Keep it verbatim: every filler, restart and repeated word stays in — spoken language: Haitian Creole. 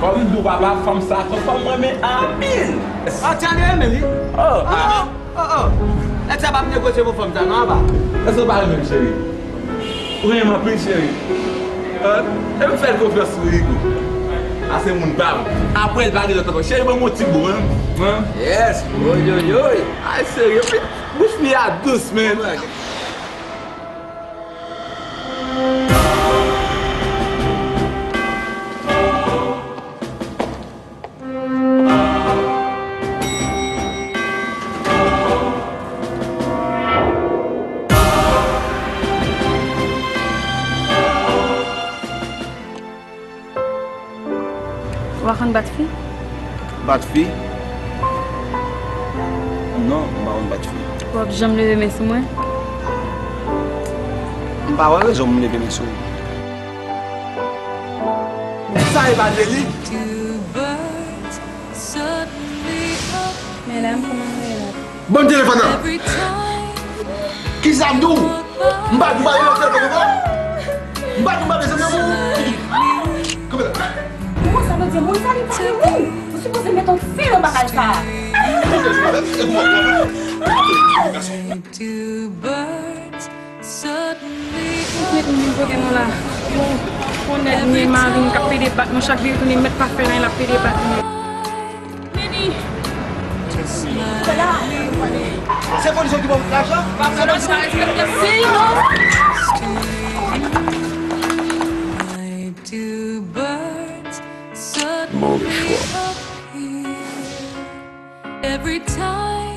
Fò m di w papa, fanm sa se yon fanm mwen renmen anpil. An, Tiane renmen li. Oh, ah. Oh, oh. Nèg sa p ap negosye pou fanm sa non, apa. Èske w pa renmen m, cheri? Ou renmen m anpil, cheri. Hein? E m fè l konfyans wi, Rico. A se moun pa m. Apre l pa gen lòt ankò. Cheri, ban m yon ti bo, hein? Hein? Yes. Oy, oy, oy. Ay, cheri, bouch li a dous, man. Ou pa konn bat fi? Bat fi? Non, m pa konn bat fi. Ou p ap janm leve men sou mwen? M pa wè rezon pou m leve men sou ou. Sa e pa de li. Medam, kòman nou ye la? Ban m telefòn nan! Kisa m di w? M pa di w pa bezwen telefòn nan, non? M pa di w pa bezwen nan, non? Kanpe la. Kòman sa vle di moun sa li pa renmen w? Ou sipoze met yon fen nan bagay sa a. Ou met m vin kote nou la. Yon, yon nèg ni mari m k ap plede bat mwen, chak li retounen mèt pa fè anyen, l ap plede bat mwen. Meni! Se polis yo ki ban m lajan? Pa fè nan sa respekte fi, non! Move chwa.